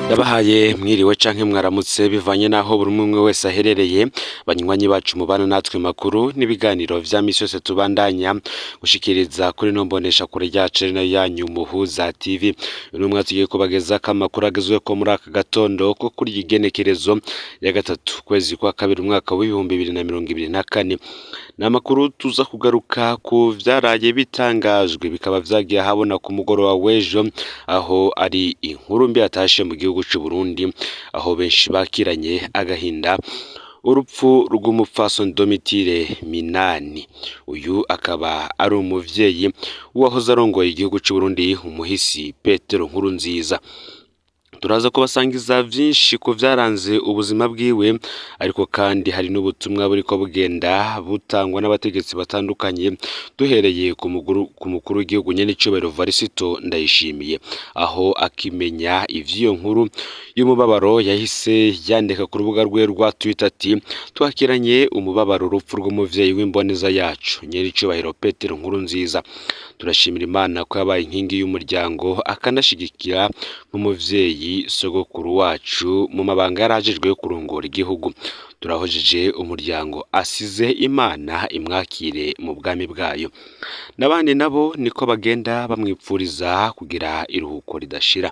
Ndabahaye mwiriwe canke mwaramutse bivanye n'aho buri umwe wese aherereye. Banywanyi bacu mubana natwe makuru n'ibiganiro vya misi yose tubandanya gushikiriza kuri no mbonesha kure yacu ari nayo yanyu Muhuza TV. Uyu mwaka tugiye kubagezako amakuru agezweko muri aka gatondo ko kuri iyi genekerezo ya 3 kwezi kwa 2 umwaka w'2024. Ni amakuru tuza kugaruka ku vyaraye bitangajwe, bikaba vyagiye ahabona ku mugoroba w'ejo, aho ari inkuru mbi yatashe mu gihugu c'u Burundi, aho benshi bakiranye agahinda urupfu rw'umupfasoni Domitire Minani. Uyu akaba ari umuvyeyi w'uwahoze arongoye igihugu c'u Burundi, umuhisi Petero Nkurunziza. Turaza kubasangiza vyinshi ku vyaranze ubuzima bwiwe, ariko kandi hari n'ubutumwa buriko bugenda butangwa n'abategetsi batandukanye, duhereye ku mukuru w'igihugu nyen'icubahiro Varisito Ndayishimiye, aho akimenya ivy'iyo nkuru y'umubabaro yahise yandika ku rubuga rwe rwa Twitter ati: "Twakiranye umubabaro urupfu rw'umuvyeyi w'imboneza yacu nyen'icubahiro Petero Nkurunziza. Turashimira Imana ko yabaye inkingi y'umuryango, akanashigikira nk'umuvyeyi sogokuru wacu mu mabanga yarajejwe yo kurongora igihugu. Turahojeje umuryango asize, Imana imwakire mu bwami bwayo." N'abandi nabo niko bagenda bamwipfuriza kugira iruhuko ridashira.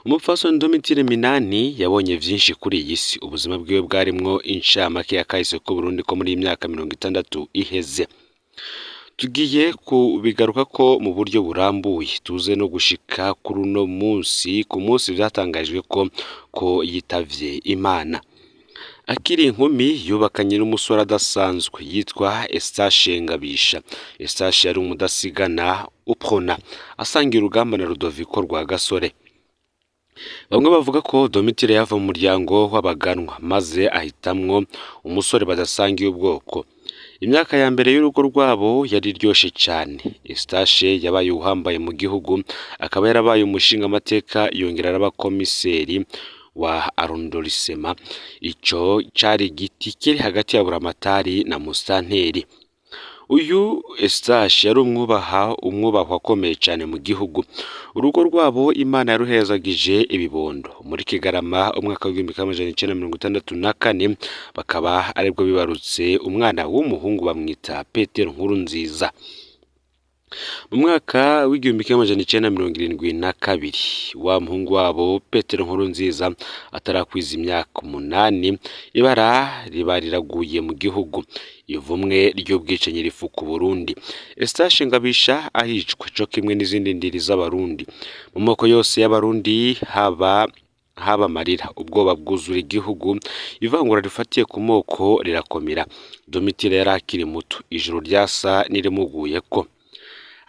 Umupfasoni Domitire Minani yabonye vyinshi kuri iyi si. Ubuzima bwiwe bwarimwo incamake ya kahise k'Uburundi ko muri iyi myaka 60 iheze. Tugiye kubigaruka ko mu buryo burambuye, tuze no gushika kuri uno munsi, ku munsi vyatangajwe ko yitavye Imana. Akiri inkumi yubakanye n'umusore adasanzwe yitwa Eustache Ngabisha. Eustache yari umudasigana uprona, asangiye urugamba na Rudoviko Rwagasore. Bamwe bavuga ko Domitire yava mu muryango w'abaganwa, maze ahitamwo umusore badasangiye ubwoko. Imyaka ya mbere y'urugo rwabo yari iryoshe cane. Eustache yabaye uwuhambaye mu gihugu, akaba yarabaye umushingamateka, yongera araba komiseri wa arrondissement. Ico cari igiti kiri hagati ya Buramatari na Musitanteri. Uyu Eustache yari umwubahwa akomeye cane mu gihugu. Urugo rwabo Imana yaruhezagije ibibondo. Muri Kigarama umwaka w'1964 bakaba aribwo bibarutse umwana w'umuhungu, bamwita Petero Nkurunziza. Mu mwaka w'1972, wa muhungu wabo Petero Nkurunziza atarakwiza imyaka 8, ibara riba riraguye mu gihugu, ivumwe ry'ubwicanyi rifuka Uburundi. Eustache Ngabisha aricwa, co kimwe n'izindi ndiri z'Abarundi. Mu moko yose y'Abarundi haba amarira, ubwoba bwuzura igihugu, ivangura rifatiye ku moko rirakomera. Domitire yari akiri muto, ijuru ryasa n'irimuguyeko.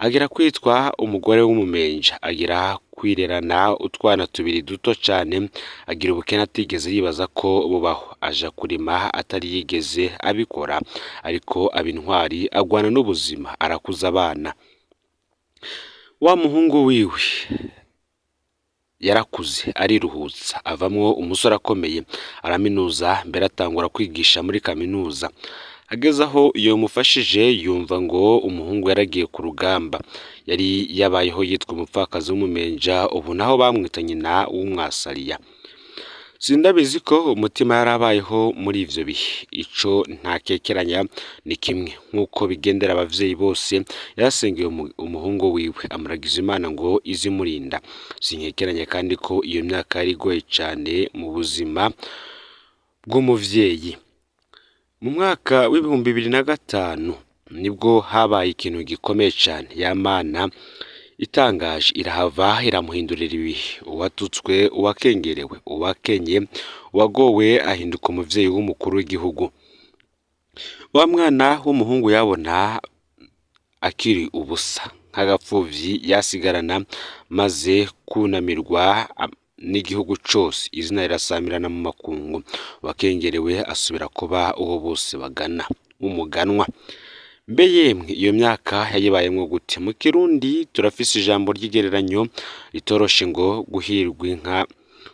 Agera kwitwa umugore w'umumenja, agira kwirerana utwana tubiri duto cane, agira ubukene atigeze yibaza ko bubaho, aja kurima atari yigeze abikora, ariko aba intwari, agwana n'ubuzima, arakuza abana. Wa muhungu wiwe yarakuze, ariruhutsa, avamwo umusore akomeye, araminuza, mbere atangura kwigisha muri kaminuza. Ageze aho yomufashije yumva ngo umuhungu yaragiye ku rugamba. Yari yabayeho yitwa umupfakazi w'umumenja, ubu naho bamwita nyina w'umwasariya. Sindabizi ko umutima yarabayeho muri ivyo bihe. Ico ntakekeranya ni kimwe: nk'uko bigendera abavyeyi bose, yarasengeye umuhungu wiwe, amuragiza Imana ngo izimurinda. Sinkekeranya kandi ko iyo myaka yari igoye cane mu buzima bw'umuvyeyi. Mu mwaka w'2005 nibwo habaye ikintu gikomeye cane. Ya Mana itangaje irahava iramuhindurira ibihe. Uwatutswe, uwakengerewe, uwakenye, uwagowe ahinduka umuvyeyi w'umukuru w'igihugu. Wa mwana w'umuhungu yabona akiri ubusa nk'agapfuvyi yasigarana, maze kunamirwa n'igihugu cose, izina rirasamirana mu makungu. Uwakengerewe asubira kuba uwo bose bagana, w'umuganwa. Mbe yemwe, iyo myaka yayibayemwo gute? Mu Kirundi turafise ijambo ry'igereranyo ritoroshe ngo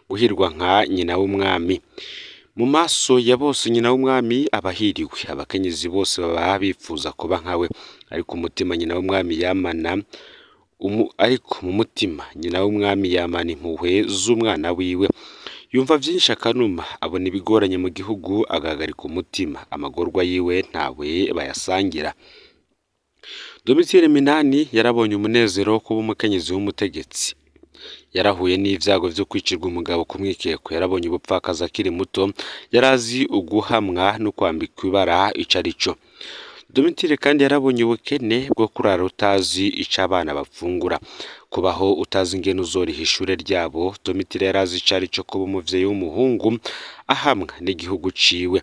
guhirwa nka nyina w'umwami. Mu maso ya bose nyina w'umwami aba ahiriwe, abakenyezi bose baba bifuza kuba nkawe, ariko umutima nyina w'umwami yamana Ariko mu mutima nyina w'umwami yamana impuhwe z'umwana wiwe. Yumva vyinshi akanuma, abona ibigoranye mu gihugu agahagarika umutima, amagorwa yiwe ntawe bayasangira. Domitille Minani yarabonye umunezero wo kuba umukenyezi w'umutegetsi. Yarahuye n'ivyago vyo kwicirwa umugabo ku mwikeko, yarabonye ubupfakazi akiri muto, yarazi uguhamwa no kwambikwa ibara ico arico. Domitille kandi yarabonye ubukene bwo kurara utazi ico abana bafungura, kubaho utazi ingene uzoriha ishure ryabo. Domitille yarazi ico arico kuba umuvyeyi w'umuhungu ahamwa n'igihugu ciwe.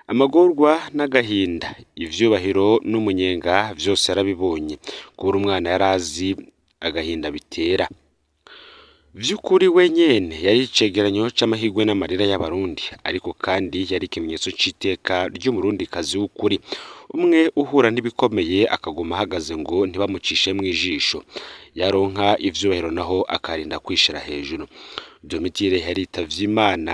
Amagorwa n'agahinda, ivyubahiro n'umunyenga vyose yarabibonye. Kubura umwana yarazi agahinda bitera. Vy'ukuri we nyene yari icegeranyo c'amahirwe n'amarira y'Abarundi, ariko kandi yari ikimenyetso c'iteka ry'umurundikazi w'ukuri, umwe uhura n'ibikomeye akaguma ahagaze ngo ntibamucishemwo ijisho, yaronka ivyubahiro naho akarinda kwishira hejuru. Domitille yaritavye Imana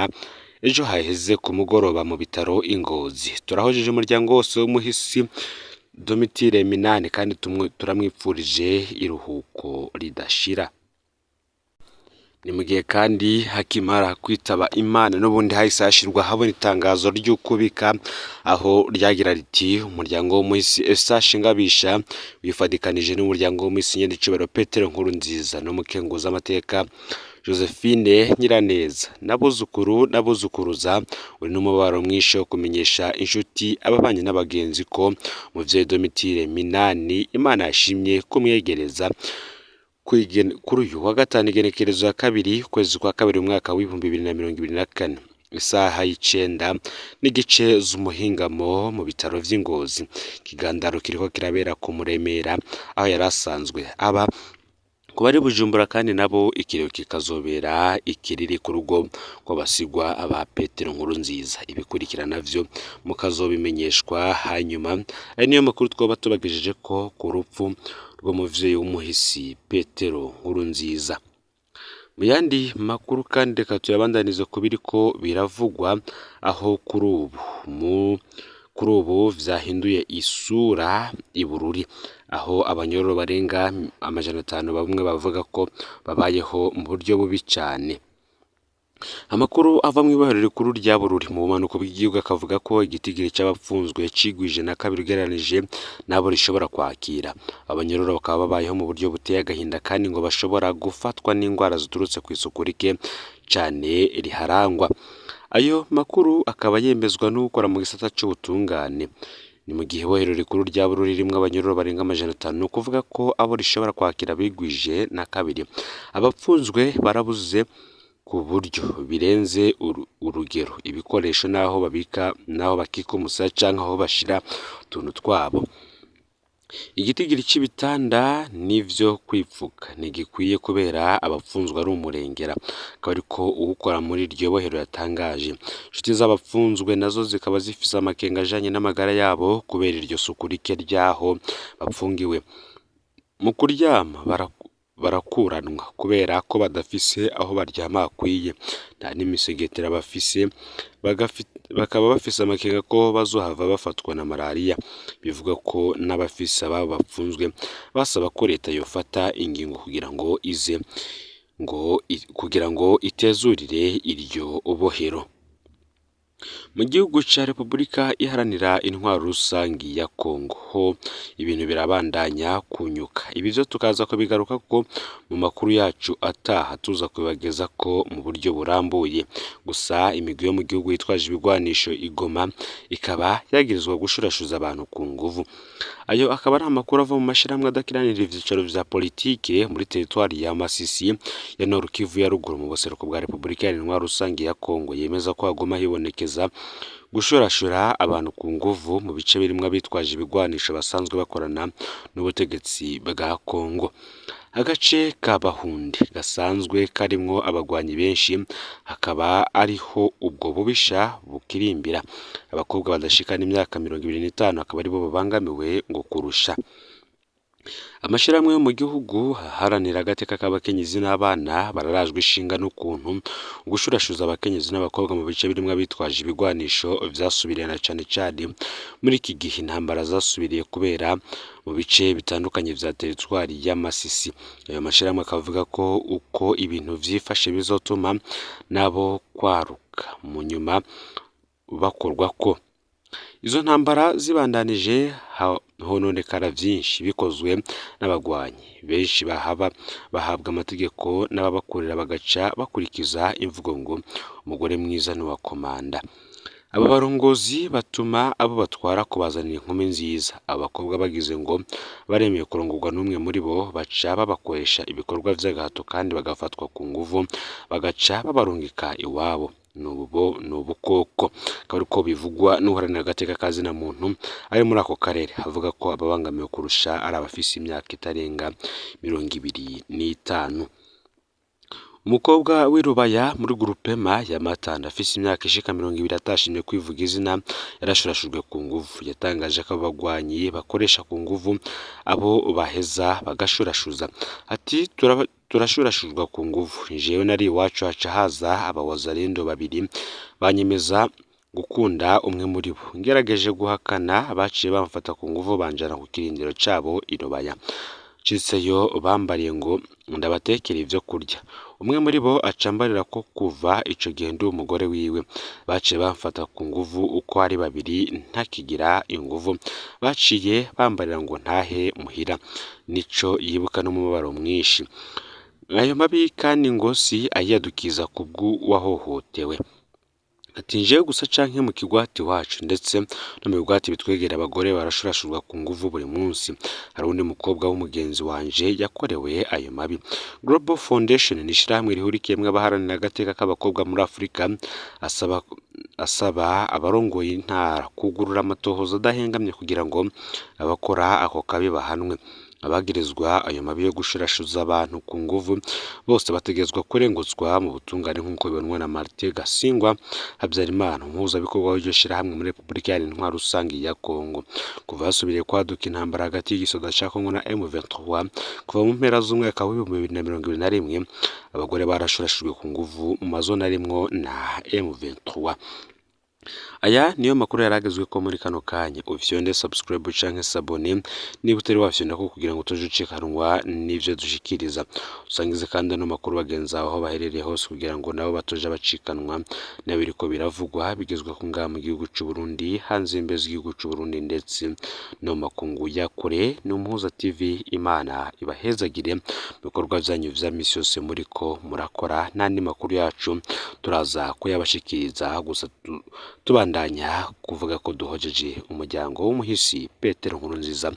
ejo haheze ku mugoroba mu bitaro i Ngozi. Turahojeje umuryango wose w'umuhisi Domitille Minani kandi turamwipfurije iruhuko ridashira. Ni mu gihe kandi hakimara kwitaba Imana n'ubundi hahise hashirwa habona itangazo ry'ukubika, aho ryagira riti: umuryango w'umuhisi Eustache Ngabisha wifadikanije n'umuryango w'umuhisi Nyen'icubahiro Petero Nkurunziza n'umukenguzamateka Josephine Nyiraneza n'abuzukuru n'abuzukuruza, uri n'umubabaro mwinshi wo kumenyesha inshuti, ababanyi n'abagenzi ko umuvyeyi Domitille Minani Imana yashimye kumwegereza kuri uyu wa gatanu igenekerezo ya 2 ukwezi kwa 2 umwaka w'2024 isaha 9:15 z'umuhingamo mu bitaro vy'i Ngozi. Ikigandaro kiriko kirabera ku Muremera aho yari asanzwe aba. Ku bari Bujumbura kandi nabo ikiriyo kikazobera ikiriri ku rugo rw'abasigwa aba Petero Nkurunziza. Ibikurikira navyo mukazobimenyeshwa hanyuma. Ari niyo makuru twoba tubagejeje ko ku rupfu rw'umuvyeyi w'umuhisi Petero Nkurunziza. Mu yandi makuru kandi reka tuyabandanize ku biriko biravugwa, aho kuri ubu vyahinduye isura i Bururi, aho abanyororo barenga 500 bamwe bavuga ko babayeho mu buryo bubi cane. Amakuru ava mw'ibohero rikuru rya Bururi mu bumanuko bw'igihugu akavuga ko igitigiri c'abapfunzwe cigwije na kabiri ugereranije n'abo rishobora kwakira. Abanyororo bakaba babayeho mu buryo buteye agahinda kandi ngo bashobora gufatwa n'ingwara ziturutse kw'isuku rike cane riharangwa. Ayo makuru akaba yemezwa n'uwukora mu gisata c'ubutungane. Ni mu gihe ibohero rikuru rya Bururi ririmwo abanyororo barenga 500, ni ukuvuga ko abo rishobora kwakira bigwije na kabiri. Abapfunzwe barabuze ku buryo birenze urugero ibikoresho n'aho babika n'aho bakika umusaya canke aho bashira utuntu twabo. Igitigiri c'ibitanda n'ivyo kwipfuka ntigikwiye kubera abapfunzwe ari umurengera, akaba ariko uwukora muri iryo bohero yatangaje. Inshuti z'abapfunzwe nazo zikaba zifise amakenga ajanye n'amagara yabo kubera iryo suku rike ryaho bapfungiwe. Mu kuryama barakuranwa kubera ko badafise aho baryama hakwiye, nta n'imisegetera bafise, bakaba bafise amakenga ko bazohava bafatwa na malariya. Bivugwa ko n'abafise ababo bapfunzwe basaba ko leta yofata ingingo kugira ngo ize ngo kugira ngo itezurire iryo bohero. Mu gihugu ca Repubulika Iharanira Intwaro Rusangi ya Kongo ho ibintu birabandanya kunyuka. Ibi vyo tukaza kubigaruka ko mu makuru yacu ataha, tuza kubibageza ko mu buryo burambuye. Gusa imigwi yo mu gihugu yitwaje ibigwanisho igoma ikaba yagirizwa gushurashuza abantu ku nguvu. Ayo akaba ari amakuru ava mu mashirahamwe adakiranira ivyicaro vya politike muri teritwari ya Masisi ya Nord Kivu ya ruguru mu buseruko bwa Repubulika Iharanira Intwaro Rusangi ya Kongo, yemeza ko haguma hibonekeza gushurashura abantu ku nguvu mu bice birimwo abitwaje ibigwanisho basanzwe bakorana n'ubutegetsi bwa Kongo. Agace ka Bahunde gasanzwe karimwo abagwanyi benshi, hakaba ariho ubwo bubisha bukirimbira. Abakobwa badashikana imyaka 25 akaba aribo babangamiwe ngo kurusha. Amashirahamwe yo mu gihugu aharanira agateka k'abakenyezi n'abana bararajwe ishinga n'ukuntu ugushurashuza abakenyezi n'abakobwa mu bice birimwo abitwaje ibigwanisho vyasubiriye na cane cane muri iki gihe intambara zasubiriye kubera mu bice bitandukanye vya teritwari ya Masisi. Ayo mashirahamwe akavuga ko uko ibintu vyifashe bizotuma nabo kwaruka mu nyuma bakorwako. Izo ntambara zibandanije hononekara vyinshi bikozwe n'abagwanyi benshi bahaba bahabwa amategeko n'ababakorera bagaca bakurikiza imvugo ngo umugore mwiza ni uwa komanda. Abo barongozi batuma abo batwara kubazanira inkumi nziza. Abo bakobwa bagize ngo baremeye kurongorwa n'umwe muri bo, baca babakoresha ibikorwa vy'agahato kandi bagafatwa ku nguvu, bagaca babarungika iwabo. Ni ubukoko. Akaba ariko bivugwa n'uharanira agateka ka zina muntu ari muri ako karere, avuga ko ababangamiwe kurusha ari abafise imyaka itarenga 25. Umukobwa w'i Rubaya muri Groupema ya Matanda afise imyaka ishika 20 atashimye kwivuga izina, yarashurashujwe ku nguvu. Yatangaje ko abo bagwanyi bakoresha ku nguvu abo baheza bagashurashuza. Ati turashurashuzwa ku nguvu. Jewe nari iwacu haca haza abawazalendo babiri banyemeza gukunda umwe muri bo. Ngerageje guhakana baciye bamfata ku nguvu banjana ku kirindiro cabo i Rubaya. Nshitseyo bambariye ngo ndabatekere ivyo kurya. Umwe muri bo aca ambarira ko kuva ico gihe ndi umugore wiwe. Baciye bamfata ku nguvu uko ari babiri ntakigira inguvu. Baciye bambarira ngo ntahe muhira. Nico yibuka n'umubabaro mwinshi. Ayo mabi kandi ngo si ayiyadukiza kubw'uwahohotewe. Ati njewe gusa canke mu kigwati iwacu ndetse no mu bigwati bitwegera abagore barashurashurwa ku nguvu buri munsi. Hari uwundi mukobwa w'umugenzi wanje yakorewe ayo mabi. Global Foundation ni ishirahamwe rihurikiyemwo abaharanira agateka k'abakobwa muri Afurika, asaba abarongoye intara kwugurura amatohoza adahengamye kugira ngo abakora ako kabi bahanwe. Abagirizwa ayo mabi yo gushurashuza abantu ku nguvu bose bategerezwa kurengutswa mu butungane nk'uko bibonwa na Martin Gasingwa Habyarimana, umuhuzabikorwa w'iryo shirahamwe muri Repubulika Iharanira Intwaro Rusangi ya Kongo. Kuva hasubiriye kwaduka intambara hagati y'igisoda ca Kongo na M23 kuva mu mpera z'umwaka w'2021, abagore barashurashujwe ku nguvu mu mazone arimwo na M23. Aya niyo makuru yaragezweko muri kano kanya. Ufyonde subscribe canke s'abonner niba utari wafyondako kugira ngo utaje ucikanwa n'ivyo dushikiriza. Usangize kandi ano makuru bagenzi bawe aho baherereye hose kugira ngo nabo batoje bacikanwa n'ibiriko biravugwa bigezweho ngaha mu gihugu c'u Burundi, hanze y'imbibe z'igihugu c'u Burundi ndetse no mu makungu ya kure. Ni Umuhuza TV, Imana ibahezagire mu bikorwa vyanyu vya misi yose muriko murakora, n'andi makuru yacu turaza kuyabashikiriza. Gusa tubandanya kuvuga ko duhojeje umuryango w'umuhisi Petero Nkurunziza.